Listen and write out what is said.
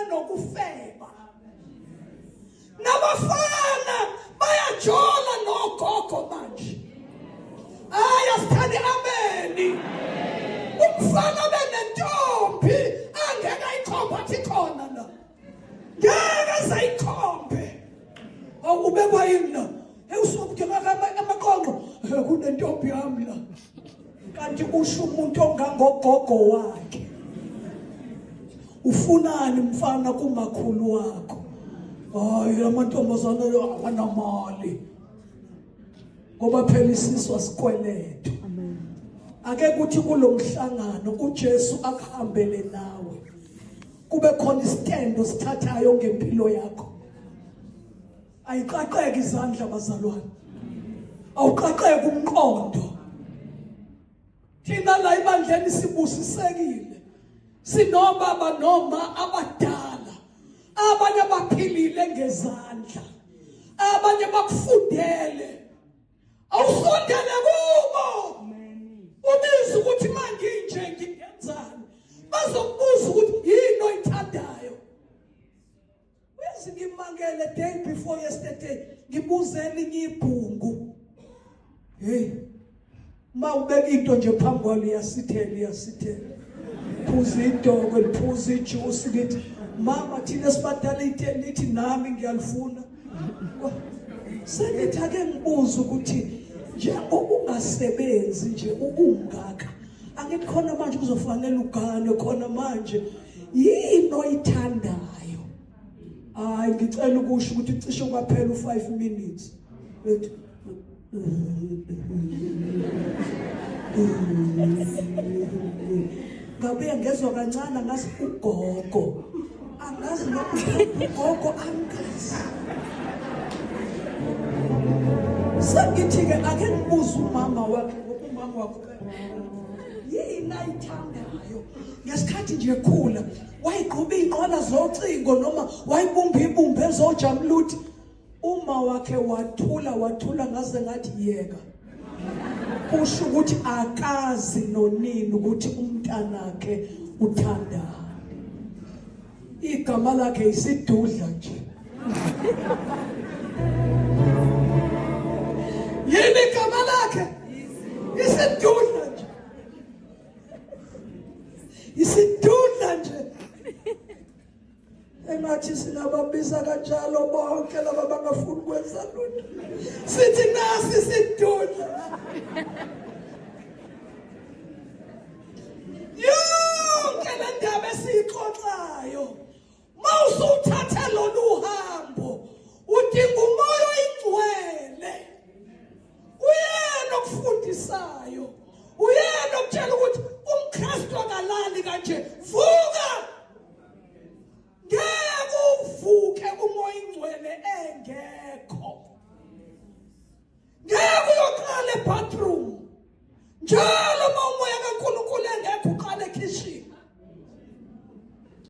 nokufeba. Nabafana bayajola nogogo manje. Hayi, asithandi ameni. Umfana benentombi angeke ayikhombe athi khona la. Ngeke azayikhombe. Awu, ubekwa yini la? Ewusukude amaqonqo kunentombi yami la. Kanti usho umuntu ongangogogo wakhe. Ufunani mfana kumakhulu wakho? Hayi, amantombazane awanamali. Ngoba phela isisu asikweleto. Ake kuthi kulomhlangano uJesu akuhambele nawe. Kube khona isitendo sithathayo ngempilo yakho. Ayiqaqeke izandla bazalwane. Awuqaqeke umqondo. Thina la ibandleni sibusisekile. Sinobaba noma abadala. Abanye abaphilile ngezandla. Abanye bakufundele. Awusondele kubo. Ubiza ukuthi manginje ngingenzani. Bazokubuza ukuthi yini oyithandayo. Uyazi ngimangele day before yesterday ngibuze elinye ibhungu. Hey. Ma ubeka into nje phambi kwalo iyasithela iyasithela. Phuza idokwe liphuza ijuice lithi mama thina sibadala into lithi nami ngiyalifuna. Sengithi ake ngibuze ukuthi njengoba ungasebenzi nje ubungaka angithi khona manje kuzofanele ugane khona manje yini oyithandayo? Hayi, ngicela ukusho ukuthi cishe kwaphela u5 minutes. Ethi ngabuye ngezwa kancane ngazi ugogo angazi noma ugogo angazi. Sengithi-ke ake ngibuze umama wakhe ngoba umama wakhe yini ayithandayo ngesikhathi nje ekhula, wayigquba iy'nqola zocingo noma wayibumba ibumba ezojamluthi. Uma wakhe wathula wathula ngaze ngathi yeka, kusho ukuthi akazi nonini ukuthi umntanakhe uthandani. Igama lakhe isidudla nje. Yini igama lakhe? Isidudla nje. Isidudla nje. Engathi singababiza kanjalo bonke laba bangafuni ukwenza lutho. Sithi nasi isidudla. Yonke le ndaba esiyixoxayo mawusuthathe lolu hambo udinga umoya oyingcwele. Uyena okufundisayo, uyena okutshela ukuthi umKristu akalali kanje, vuka. Ngeke uvuke umoya ingcwele engekho. Ngeke uyoqala ebathroom. Njalo